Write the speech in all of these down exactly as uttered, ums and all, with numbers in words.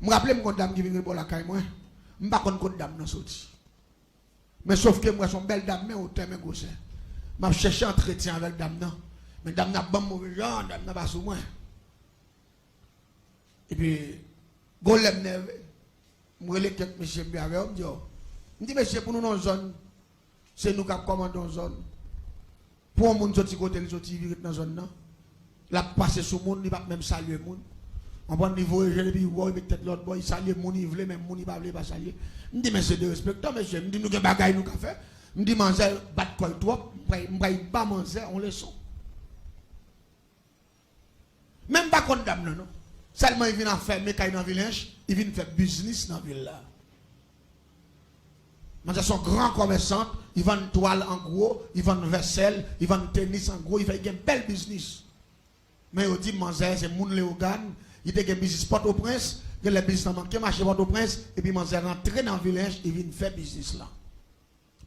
M raple m gon dam ki vin ret bò lakay mwen. M pa konn kot dam nan soti. Men sof ke m wè se yon bèl dam, men wotè, men gwosè. M ap chèche antretyen avèk dam nan. Men dam nan ap ban m move jan, dam nan pa sou mwen. Epi, gon lè m nève, m rele kèk mesye m vin avè yo, m di yo, m di, "Mesye, pou nou nan yon zòn, se nou k ap kòmande yon zòn. Pou yon moun soti kote l soti, vin ret nan zòn nan, l ap pase sou moun, li p ap menm salye moun. Konprann, li voye je l epi li wè w, li met tèt lòt bò, li salye moun li vle, men moun li pa vle, li pa salye." M di, "Men se derespektan, mesye." M di, "Nou gen bagay nou ka fè." M di, "Manzè bat kò l twòp, m pral, m pral ba manzè yon leson." Men m pa konn dam nan, non. Sèlman li vin ap fèmen kay nan Vilench, li vin fè biznis nan vil la. Manzè se yon gran kòmèsant, li vann twal an gwo, li vann vèsèl, li vann tenis an gwo, li fè, li gen bèl biznis. Men yo di m manzè se moun Leyogàn, li te gen biznis Pòtoprens, genlè biznis lan manke mache Pòtoprens, epi manzè rantre nan Vilench, li vin fè biznis lan.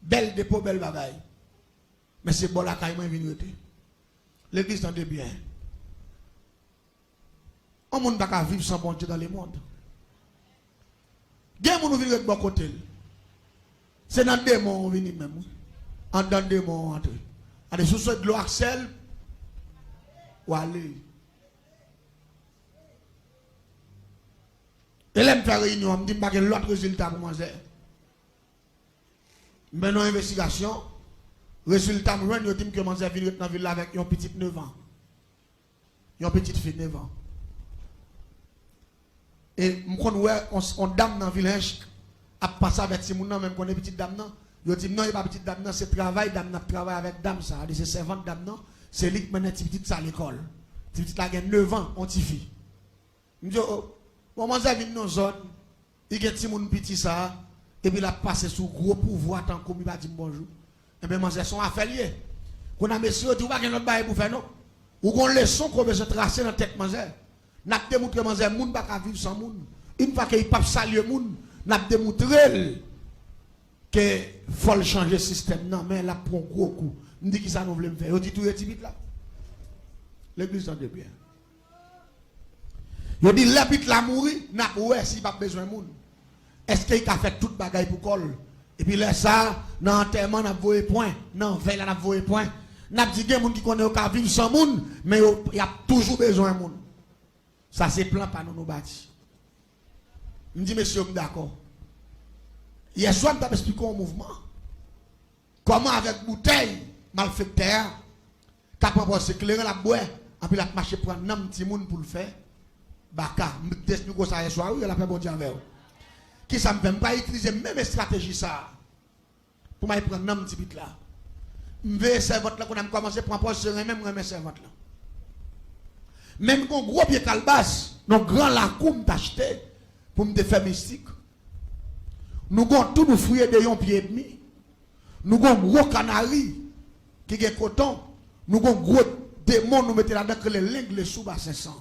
Bèl depo, bèl bagay. Men se bò lakay mwen vin rete. Legliz, tande byen. Yon moun pa ka viv san Bondye dans le monde. Gen moun ou vin ret bò kote l. Se nan demon ou vini menm, wi. Anndan demon ou antre. Gade, si w sot dlo ak sèl, w ale. E lè m fè reyinyon an, m di m pa gen lòt rezilta pou manzè. M mennen yon envestigasyon. Rezilta m jwenn, yo di m ke manzè vin ret nan vil la avèk yon pitit nèf an. Yon pitit fi nèf an. E m konn wè yon, yon dam nan Vilench ap pase avèk timoun nan, men m konnen pitit dam nan. Yo di m, "Non, e pa pitit dam nan, se travay dam nan ap travay avèk dam sa a." Li se sèvant dam nan, se li k mennen ti pitit sa lekòl. Ti pitit la gen nèf an, yon tifi. M di yo, "O, bon, manzè vin nan zòn, li gen timoun piti sa a, epi l ap pase sou gwo pouvwa tankou m, li pa di m bonjou." Enben, manzè, se yon afè l ye. Kounye a, mesye yo di, "Ou pa gen lòt bagay pou fè, non. Ou gon leson ke w bezwen trase nan tèt manzè." N ap demontre manzè, moun pa ka viv san moun. Yon fwa ke li p ap salye moun, n ap demontre l ke fò l chanje sistèm nan, men l ap pran gwo kou. M di, "Kisa nou vle m fè?" Yo di, "Touye ti pitit la." Legliz, tande byen. Yo di, "Lè pitit la mouri, n ap wè si l p ap bezwen moun. Èske li ka fè tout bagay pou kò l?" Epi lè sa a, nan antèman, n ap voye pwen. Nan vèy la, n ap voye pwen. N ap di, "Gen moun ki konnen yo ka viv san moun, men yo, y ap toujou bezwen moun." Sa se plan pa nou nou bati. M di, "Mesye, m dakò." Yèswa, m t ap esplike yon mouvman. Kòman avèk boutèy malfektè a ka pran pòz se kleren l ap bwè, anpi l ap mache pran nanm timoun pou l fè baka. M te esplike w sa yèswa, wi, lapè Bondye avè w. Kisa m fè? M pral itilize menm estrateji sa a pou m al pran nanm ti pitit la. M veye sèvant lan, kounye a m kòmanse pran pòz se renmen m renmen sèvant lan. Men m gon gwo pye kalbas nan gran lakou m t achte pou m te fè mistik. Nou gon tou nou fouye de yon pye edmi. Nou gon gwo kanari ki gen koton. Nou gon gwo demon nou mete ladan k rele lenglesou basen san.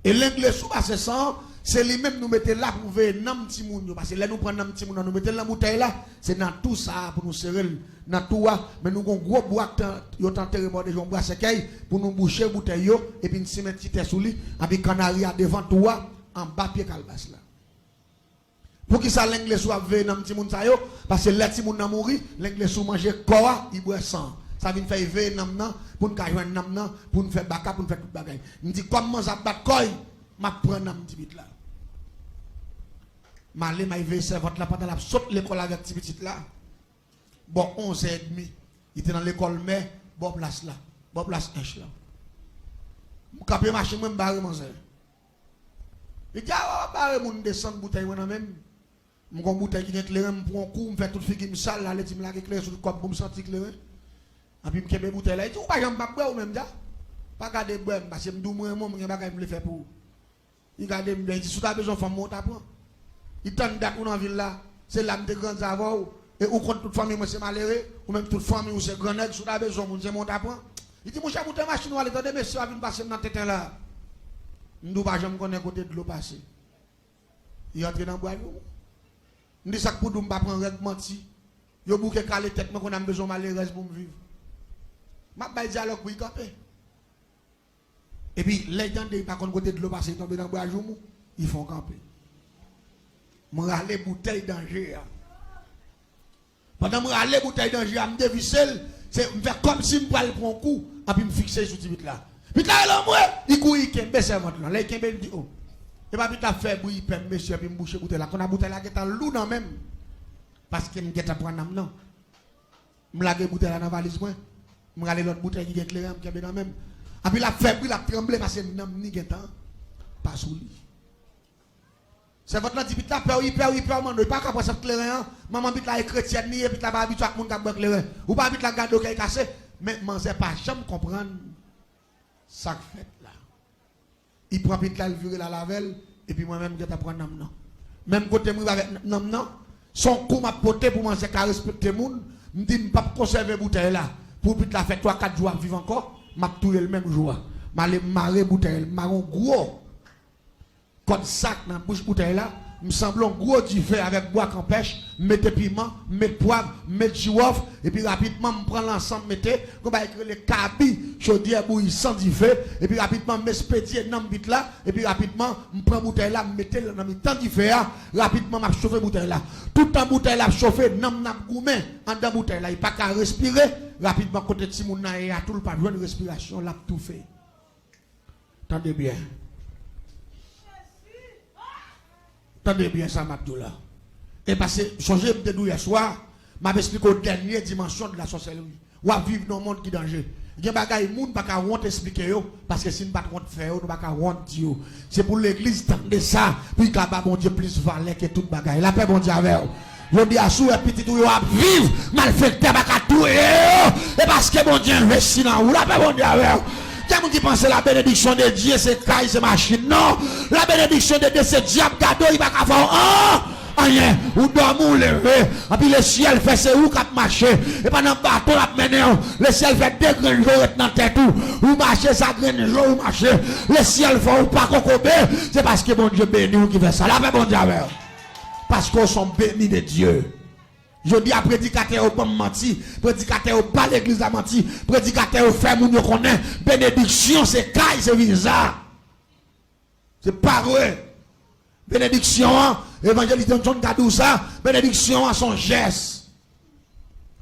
E lenglesou basen san an, se li menm nou mete la pou veye nanm timoun yo. Paske lè nou pran nanm timoun nan, nou mete l nan boutèy la, se nan tou sa a pou nou sere l. Nan tou a, men nou gon gwo bwa k tan, yo t antere bò de yon bwa sèkèy, pou nou bouche boutèy yo, epi n simen ti tè sou li, anpi kanari a devan tou a, anba pye kalbas la. Poukisa lenglesou ap veye nanm timoun sa yo? Paske lè timoun nan mouri, lenglesou manje kò a, li bwè san an. Sa vin fè l veye nanm nan, pou n ka jwenn nanm nan, pou n fè baka, pou n fè tout bagay. M di, kòm manzè ap bat kò l, m ap pran nanm ti pitit la. M ale, m al veye sèvant la pandan l ap sot lekòl avèk ti pitit la. Bò onzè edmi, li te nan lekòl mè, bò plas la, bò plas Ench lan. M kanpe machin mwen, m bare manzè. Li di, "A, w ap bare moun, desann boutèy mwen nan men m." M gon boutèy ki gen kleren, m pran yon kou, m fè tout figi m sal, l ale di m lage kleren sou kò m pou m santi kleren. Anpi m kenbe boutèy la, li di, "Ou pa janm p ap bwè ou menm, dja? Pa gade bwè m, paske m di w m renmen w, m gen bagay m vle fè pou ou." Li gade m byen, li di, "Si w ta bezwen fanm mwen, ou ta pran. Li tann dat ou nan vil la, se la m te grandi avè w, e ou konn tout fanmi mwen se malere, ou menm tout fanmi w se gran nèg, si w ta bezwen moun, se mwen w ta pran." Li di, "Monchè, moute machin ou ale, tande, mesye a vin pase m nan tenten la." M di, "W pa janm konnen kote dlo pase." Li antre nan bwa joumou. M di, "Sa k pou di w m pa pran règ manti? Yo bouke kale tèt mwen, kounye a m bezwen malerèz pou m viv." M ap bay dyalòg pou li kanpe. Epi, lè l tande, li pa konn kote dlo pase, li tonbe nan bwa joumou, li fè yon kanpe. M rale boutèy danje a. Pandan m rale boutèy danje a, m devise l, se, m fè kòmsi m pral pran yon kou, anpi m fikse l sou ti pit la. Pit la rele anmwe, li kouri kenbe sèvant lan. Lè l kenbe, m di, o. Epa pit la fè bri pè m, mesye, epi m bouche boutèy la. Kounye a boutèy la gentan lou nan men m, paske m gentan pran nanm nan. M lage boutèy la nan valiz mwen. M rale lòt boutèy ki gen kleren an, m kenbe nan men m. Anpi l ap fè bri, l ap tranble, paske nanm ni gentan pa sou li. Sèvant lan di pit la, pè w, li pè w, li pè w, manno, li pa ka pran sant kleren an. Manman pit la e kretyèn li ye, pit la pa abitye ak moun k ap bwè kleren. Ou pa pit la gade w kè l kase, men manzè pa janm konprann sa k fèt la. Li pran pit la, l vire l al avè l, epi mwen menm m gentan pran nanm nan. Menm kote m rive avèk nanm nan, se yon kou m ap pote pou manzè ka respekte moun. M di m p ap konsève boutèy la pou pit la fè twa kat jou ap viv ankò, m ap touye l menm jou a. M ale m mare boutèy la, m mare yon gwo kòd sak nan bouch boutèy la, m sanble yon gwo dife avèk bwa kanpèch, m mete piman, m met pwav, m met jiwòf, epi rapidman m pran lansan m mete, gon bagay ki rele kabi, chodyè bouyisan dife, epi rapidman m espedye nanm pit la, epi rapidman m pran boutèy la, m mete l nan mitan dife a, rapidman m ap chofe boutèy la. Toutan boutèy la ap chofe, nanm nan ap goumen anndan boutèy la, li pa ka respire, rapidman kote timoun nan ye a tou, l pa jwenn respirasyon, l ap toufe. Tande byen. Tande byen sa m ap di w la. E pase, sonje m te di w yèswa, m ap esplike w dènye dimansyon de la sòsèlri. W ap viv nan yon mond ki danje. Gen bagay moun pa ka wont esplike yo, paske si n pa t wont fè yo, nou pa ka wont di yo. Se pou legliz tande sa, pou l ka ba Bondye plis valè ke tout bagay. Lapè Bondye avè w. Jodi a, si w wè pitit ou yo ap viv, malfektè pa ka touye yo. E paske Bondye envesti nan ou. Lapè Bondye avè w. Gen moun ki panse la bénédiction de Dieu se kay, se machin. Non. La bénédiction de Dieu se dyab gade w, li pa ka fè w an, anyen. Ou dòmi, ou leve. Anpi lesyèl fè se ou k ap mache. E pa nan baton l ap mennen w. Lesyèl fè de grenn je w ret nan tèt ou. Ou mache, sa grenn je w mache. Lesyèl fè w pa kokobe. Se paske Bondye beni w ki fè sa. Lapè Bondye avè w. Paske w se yon beni de Dye. Jodi a, predikatè yo ban m manti, predikatè yo ba legliz la manti, predikatè yo fè moun yo konnen benediksyon se kay, se viza. Se pa vre. Benediksyon an, Evanjelis Johnson ka di w sa, benediksyon an se yon jès.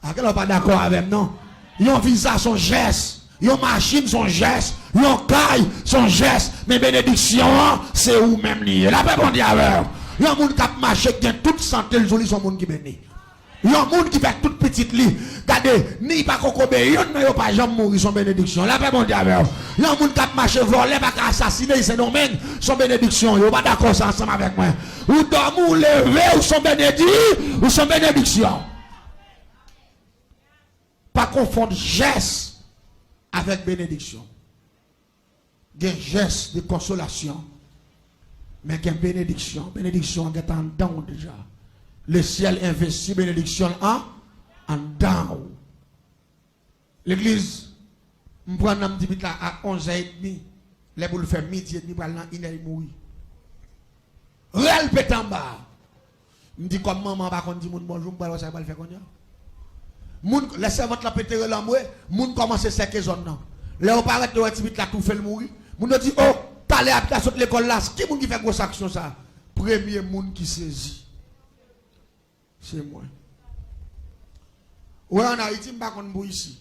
A, kèlè w pa dakò avè m, non? Yon viza se yon jès. Yon machin se yon jès. Yon kay se yon jès. Men benediksyon an, se ou menm li ye. Lapè Bondye avè w. Yon moun k ap mache, k gen tout sante l sou li, se yon moun ki beni. Yon moun ki fè tout pitit li. Gade, ni pa kokobe, yonn nan yo pa janm mouri, se yon benediksyon. Lapè Bondye avè w. Yon moun k ap mache, vòlè pa ka asasine l, Sendomeng, se yon benediksyon. Yo pa dakò sa ansanm avèk mwen. Ou dòmi, ou leve, ou se yon benedi, ou se yon benediksyon. Pa konfonn jès avèk benediksyon. Gen jès de konsolasyon, men gen benediksyon. Benediksyon an gentan anndan w deja. Lesyèl envesti benediksyon l an anndan w. Legliz, m pran nan m di pit la a onz è edmi. Lè pou l fè midi edmi, pral nan inè, li mouri. Rèl pete anba. M di kòm manman an pa konn di moun bonjou, m pral wè sa l pral fè kounye a. Moun, lè sèvant lan pete rèl anmwe, moun kòmanse sèke zòn nan. Lè yo parèt, yo wè ti pit la toufe, l mouri. Moun yo di, o, talè a pit la sot lekòl la, ki moun ki fè gwo aksyon sa? Premye moun ki sezi, se mwen. Ou wè, ann Ayiti, m pa konn pou isi.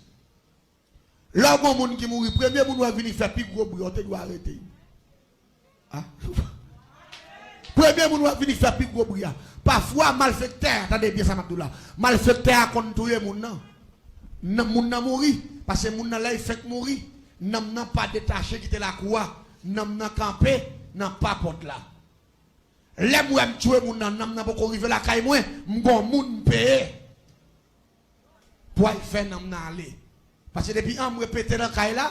Lè w gen yon moun ki mouri, premye moun w ap vini fè pi gwo bri a, ou te dwe arete l. A. Premye moun w ap vini fè pi gwo bri a. Pafwa, malfektè a, tande byen sa m ap di w la, malfektè a konn touye moun nan. Nan moun nan mouri, paske moun nan, lè l fenk mouri, nanm nan pa detache kite lakou a, nanm nan kanpe nan pa pòt la. Lè m wè m tchwe moun nan, nanm nan poko rive lakay mwen, m gon moun m peye pou al fè nanm nan ale. Paske depi anmwe pete nan kay la,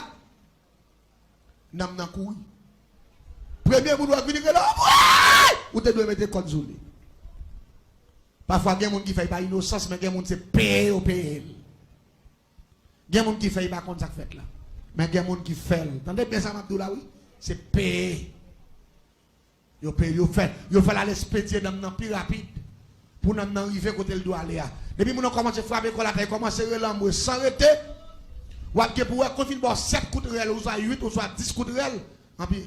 nanm nan kouri. Premye moun w ap vini rele, anmwe! Ou te dwe mete kòd sou li. Pafwa, gen moun ki fè l pa inosans, men gen moun se peye yo peye l. Gen moun ki fè l pa konn sa k fèt la. Men gen moun ki fè l. Tande byen sa m ap di w la, wi. Se peye. Yo peye, yo fè, yo fè l al espedye nanm nan pi rapid. Pou nanm nan rive kote l dwe ale a. Depi moun nan kòmanse frape kò l atè, kòmanse rele anmwe san rete, w ap gen pou wè, kou fin ba w sèt kout rèl, oswa uit, oswa dis kout rèl, anpi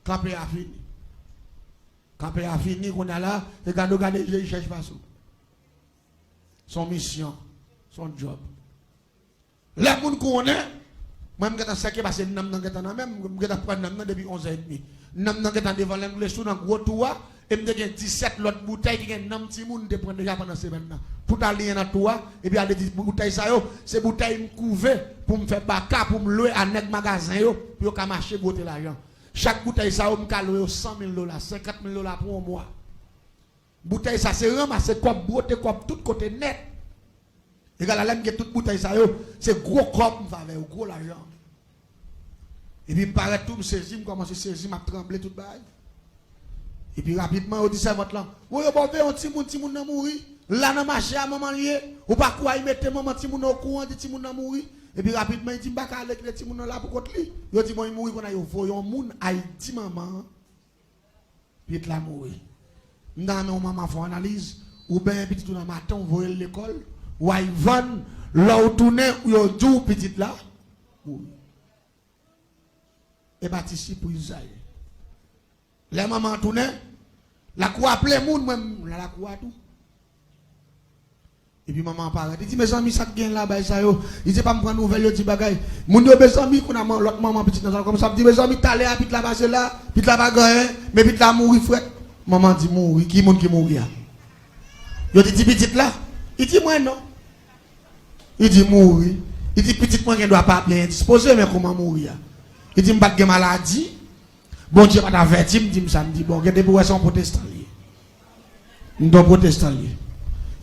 kanpe a fini. Kanpe a fini, kounye a la, e gade w gade je, i chèch pa sou. Se yon misyon, se yon djòb. Lè moun konnen, mwen m gentan sèke pase nanm nan gentan nan men m, m gentan pran nanm nan depi onz è edmi. Nanm nan gentan devan lè m glese sou nan gwo tou a, e m te gen disèt lòt boutèy ki gen nanm timoun m te pran deja pandan semèn nan. Tout aliyen nan tou a, epi al de di boutèy sa yo, se boutèy m kouve pou m fè baka, pou m lwe a nèg magazen yo, pou yo ka mache bwote lajan. Chak boutèy sa yo, m ka lwe yo san mil dola, senkant mil dola pou yon mwa. Boutèy sa, se ranmase kòb, bwote kòb tout kote nèt. Egal a lè m gen tout boutèy sa yo, se gwo kòb m fè avè yo, gwo lajan. Epi m parèt tou, m sezi, m kòmanse sezi, m ap tranble tout bagay. Epi rapidman, yo di sèvant lan, "Woy, yo ba w veye yon timoun, timoun nan mouri. La nan mache a, manman l ye. Ou pa kwè, i mete manman timoun nan okouran, di timoun nan mouri." Epi rapidman, i di, "M pa ka ale kite timoun nan la pou kont li." Yo di, "Bon, i mouri kounye a." Yo voye yon moun al di manman an, "Pitit la mouri." M ta renmen yon manman fè yon analiz. Ou benyen pitit ou nan maten, ou voye l lekòl, ou al vann, lè w tounen, ou yo di w pitit la mouri. E pa ti sipriz sa ye. Lè manman an tounen, lakou a plen moun, mwen m nan lakou a tou. Epi manman an parèt. Li di, "Mezanmi, sa k gen la, bay sa yo?" Li di, "Pa m pran nouvèl, yo di bagay." Moun yo, mezanmi, kounye a man-, lòt manman pitit nan zòn kòmsa ap di, "Mezanmi, talè a pit la pase la, pit la pa gen anyen, men pit la mouri frèt." Manman di, "Mouri? Ki moun ki mouri a?" Yo di, "Ti pitit la." Li di, "Mwen non." Li di, "Mouri." Li di, "Pitit mwen gen dwa pa byen endispoze, men kòman mouri a?" Li di, "M pa t gen maladi. Bondye pa t avèti m, di m sa." M di, "Bon, gen depi w wè se yon pwotestan l ye." M di, "Yon pwotestan l ye."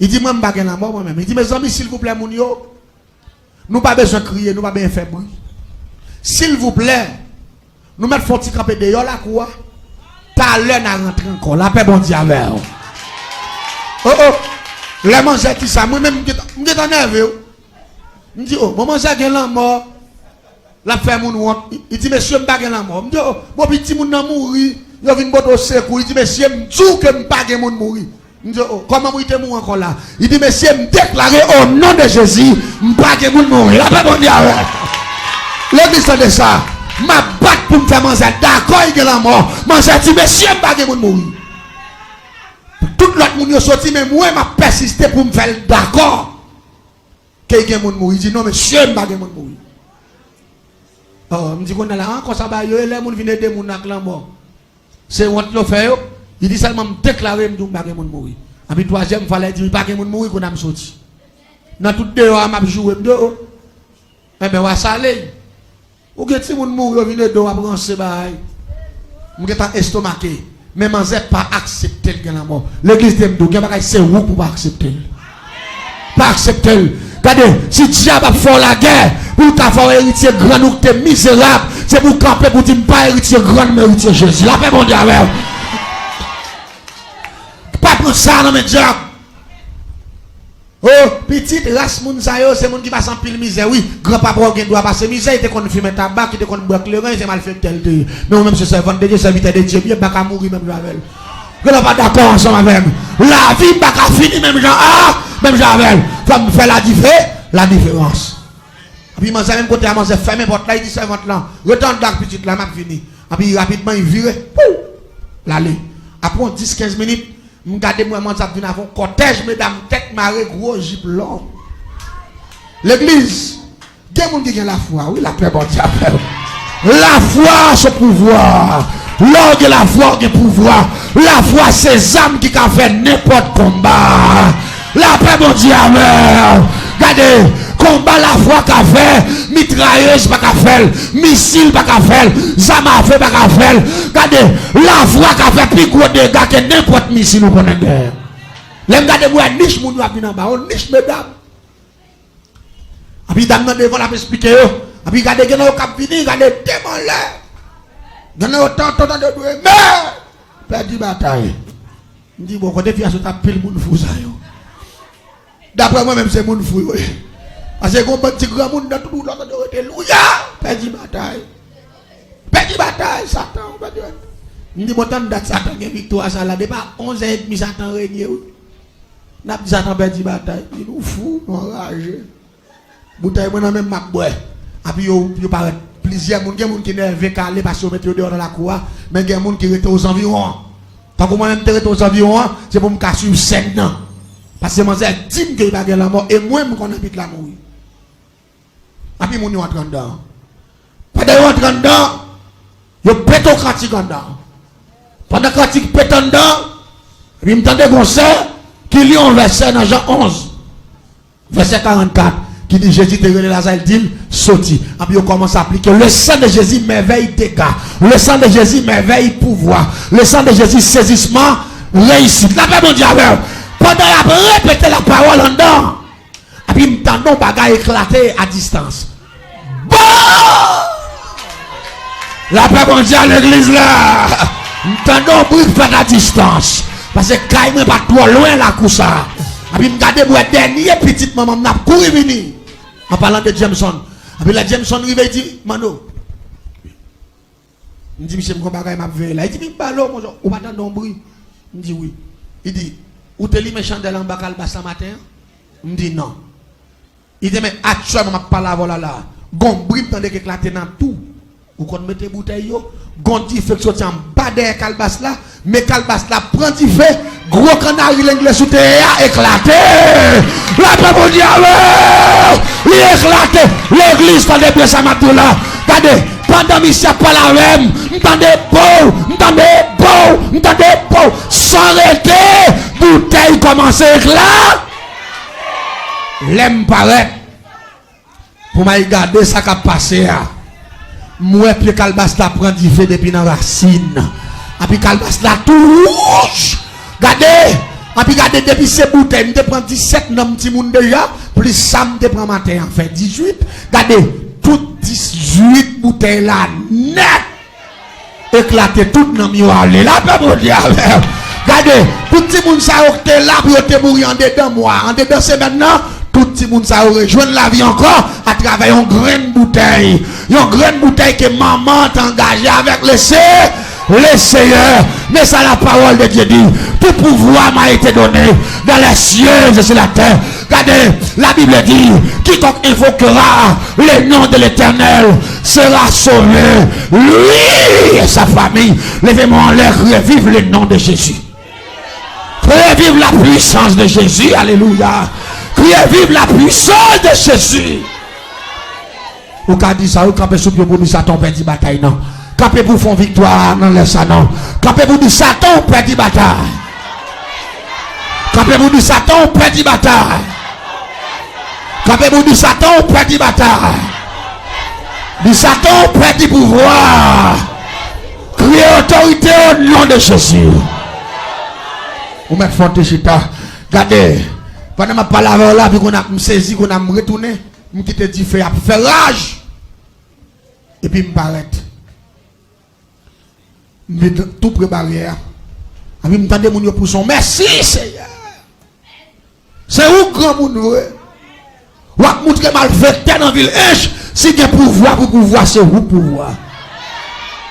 Li di, "Mwen, m pa gen lanmò, mwen menm." Li di, "Mezanmi, silvouplè, moun yo, nou pa bezwen kriye, nou pa bezwen fè bri. Silvouplè, nou mèt fè yon ti kanpe deyò lakou a. Talè n a rantre ankò. Lapè Bondye avè w." O, o. Lè manzè di sa, mwen menm, m gentan, m gentan nève, wi. M di, "O, bon, manzè gen lanmò. L ap fè moun wont." Li, li di, "Mesye, m pa gen lanmò." M di, "O, bon, pi timoun nan mouri. Yo vin pote w sekou." Li di, "Mesye, m di w ke m pa gen moun mouri." M di, "O, kòman pou li te mouri ankò la?" Li di, "Mesye, m deklare o non de Jezi, m pa gen moun mouri." Lapè Bondye avè w. Legliz, tande sa. M ap bat pou m fè manzè dakò li gen lanmò. Manzè di, "Mesye, m pa gen moun mouri." Tout lòt moun yo soti, men mwen, m ap pèsiste pou m fè l dakò ke gen moun mouri. Li di, "Non, mesye, m pa gen moun mouri." O, m di, "Kounye a la, an, konsa bagay yo ye, lè moun vin ede moun ak lanmò, se wont yo fè yo?" Li di, "Sèlman m deklare, m di w m pa gen moun mouri." Anpi twazyèm fwa, lè li di m pa gen moun mouri, kounye a m soti. Nan tout deyò a, m ap joure, m di, "O, o." Enben, w a sale. Ou gen timoun mouri, yo vin ede w ap ranse bagay. M gentan estomake. Men manzè pa aksepte l gen lanmò. Legliz de m di w, gen bagay se ou pou pa aksepte l. Pa aksepte l. Gade, si dyab ap fè w lagè, pou l ka fè w eritye grann ou ki te mizerab, se pou w kanpe pou w di, "M pa eritye grann, m eritye Jezi." Lapè Bondye avè w. Pa pran sa nan men dyab. O, pitit, ras moun sa yo, se moun ki pase anpil mizè, wi. Granpapa w gen dwa pase mizè, li te konn fimen tabak, li te konn bwè kleren, se malfektè l te ye. Men ou menm se sèvant de Dye, sèvitè de Dye m ye, m pa ka mouri menm jan avè l. Granpapa dakò ansanm avè m. Lavi m pa ka fini menm jan, a, menm jan avè l. Fò m fè ladife-, ladiferans. Epi manzè menm kote a, manzè fèmen pòt la, li di sèvant lan, "Rete anndan ak pitit la, m ap vini." Epi rapidman, li vire, pou l ale. Apre yon dis, kenz minit, m gade m wè manzè ap vin avè yon kòtèj medam tèt mare, gwo jip long. Legliz, gen moun ki gen lafwa, wi, lapè Bondye avè w. Lafwa se pouvwa. Lè w gen lafwa, w gen pouvwa. Lafwa se zam ki ka fè nenpòt konba. Lapè Bondye avè w. Gade, konba lafwa ka fè, mitrayèz pa ka fè l, misil pa ka fè l, zam afe pa ka fè l. Gade, lafwa ka fè pi gwo dega ke nenpòt misil ou konnen gen. Lè m gade m wè nich moun yo ap vin anba, yon nich medam. Epi dam nan devan l ap esplike yo. Epi gade gen nan yo k ap vini, gade de m anlè. Gen nan yo tanto tande dwe, men pèdi batay. M di, "Bon, kote fi a sot ak pil moun fou sa yo?" Daprè mwen menm, se moun fou yo ye. Paske gon bann ti granmoun nan tout wout la, tande yo rete, "Louya, pèdi batay. Pèdi batay, Satan, pèdi batay." M di, "Bon, tann dat Satan gen viktwa sa la, depi a onz è edmi Satan renye, wi." N ap di Satan pèdi batay. Di nou fou, nou anraje. Boutèy mwen nan men m, m ap bwè. Epi yo, yo parèt plizyè moun. Gen moun ki nève, kale, paske yo mete yo deyò nan lakou a. Men gen moun ki rete ozanviwon an. T Tankou mwen menm te rete ozaviwon an, se pou m ka swiv sèn nan. Paske manzè di m ke li pa gen lanmò, e mwen m konn anpit la mouri. Anpil moun yo antre anndan. Pandan yo antre anndan, yo pete yon kantik anndan. Pandan kantik pete anndan, epi m tande gon sè ki li yon vèsè nan Jan onz, vèsè karannkat, ki di Jezi te rele Laza, li di l, "Soti." Epi yo kòmanse aplike: "Le sang de Jésus, merveille, dégâts. Le sang de Jésus, merveille, pouvoir. Le sang de Jésus, saisissement, réussite." Lapè Bondye avè w. Pandan y ap repete lapawòl anndan, epi m tande yon bagay eklate a distans. Bon! Lapè Bondye a legliz la. M tande yon bri k fèt a distans. Paske kay mwen pa t twò lwen lakou sa. Epi m gade m wè dènye pitit manman m nan ap kouri vini. An palan de Jameson. Epi lè Jameson rive, li di, "Mano." M di, "Misye, m gon bagay m ap veye la." Li di, "Men balo, monchè, ou pa tande yon bri?" M di, "Wi." Li di, "Ou te limen chandèl anba kalbas la maten an?" M di, "Non." Li di, "Men aktyèlman m ap pale avè w la la, gon bri m tande k eklate nan tou. Ou konn mete boutèy yo? Gon dife k soti anba dèyè kalbas la, men kalbas la pran dife, gwo kannari lenglesou te ye a eklate." Lapè Bondye avè w. Li eklate. Legliz, tande byen sa m ap di w la. Gade, pandan misye ap pale avè m, m tande pow, m tande pow, m tande pow. San rete, boutèy kòmanse eklate. Lè m parèt, pou m al gade sa k ap pase a, m wè pye kalbas la pran dife depi nan rasin. Epi kalbas la tou wouch. Gade! Epi gade, depi se boutèy, m te pran disèt nanm timoun deja, plis sa m te pran maten an, fè dizuit. Gade, tout dizuit boutèy la nèt eklate, tout nanm yo ale. Lapè Bondye avè w. Gade, tout timoun sa yo ki te la pou yo te mouri andedan mwa, andedan semèn nan, tout timoun sa yo rejwenn lavi ankò atravè yon grenn boutèy. Yon grenn boutèy ke manman an te angaje avèk lese, le Seyè. Men sa la parole de Dieu dit, tout pouvoir m'a été donné dans les cieux et sur la terre. Gade, la Bible dit, quiconque invoquera le nom de l'Éternel sera sauvé. Lui et sa famille. Leve men w anlè, kriye viv le nom de Jésus. Kriye viv la puissance de Jésus. Alelouya. Kriye viv la puissance de Jésus. Ou ka di sa, ou kanpe sou pye w pou di Satan ou pèdi batay nan. Kanpe pou fè yon viktwa nan lè sa non. Kanpe pou di Satan ou pèdi batay. Kanpe pou di Satan ou pèdi batay. Kanpe pou di Satan ou pèdi batay. Di Satan ou pèdi pouvwa. Kriye otorite o non de Jezi. Ou mèt fè w te chita. Gade, pandan m ap pale avè w la, epi kounye a m sezi, kounye a m retounen, m kite dife ap fè raj. Epi m parèt. M vin tou pre baryè a. Epi m tande moun yo pouse yon mèsi, Seyè. Se ou k granmoun vre. W ap moutre malfektè nan vil Ench, si gen pouvwa pou pouvwa, se ou k pouvwa.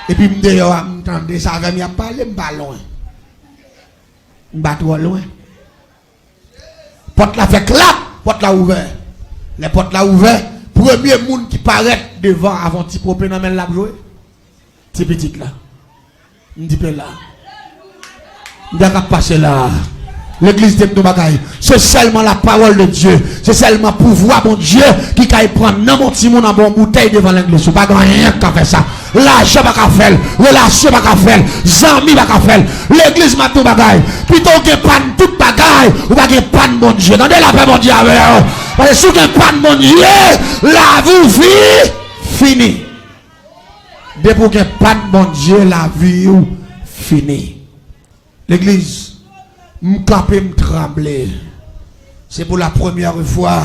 Epi m deyò a, m tande sa avè m y ap pale, m pa lwen. M pa twò lwen. Pòt la fè klap, pòt la ouvè. Lè pòt la ouvè, premye moun ki parèt devan avè yon ti pope nan men l l ap jwe. Ti pitit la. M di pe la. M di a k ap pase la. Legliz di m yon bagay. Se sèlman la parole de Dieu. Se sèlman pouvwa Bondye ki kay pran nanm yon timoun anba yon boutèy devan legliz. Ou pa gen anyen k ka fè sa. Lajan pa ka fè l. Relasyon pa ka fè l. Zanmi pa ka fè l. Legliz, m ap di w bagay. Pito w gen pann tout bagay, ou pa gen pann Bondye. Tande lapè Bondye avè w. Paske si w gen pann Bondye, lavi w fi, fini. Depi w gen pann Bondye, lavi w fini. Legliz, m kanpe, m tranble. Se pou la premyè fwa,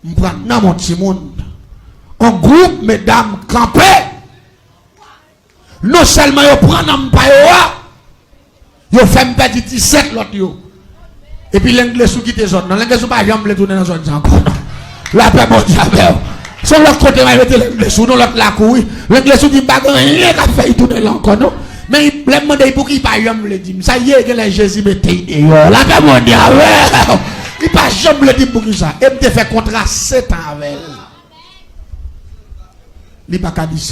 m pran nanm yon timoun. Yon gwoup medam kanpe. Non sèlman yo pran nanm pa yo a, yo fè m pèdi disèt lòt yo. Epi Lenglesou kite zòn nan. Lenglesou pa janm vle tounen nan zòn sa ankò non. Lapè Bondye avè w. Se yon lòt kote m al mete Lenglesou, nan lòt lakou wi. Lenglesou di m pa gen anyen k ap fè l tounen la ankò non. Men lè m mande l pouki, li pa janm vle di m. Sa l ye, genlè Jezi mete l deyò. Lapè Bondye avè w. Li pa janm vle di m poukisa. E m te fè kontra sèt an avè l. Li pa ka di sa.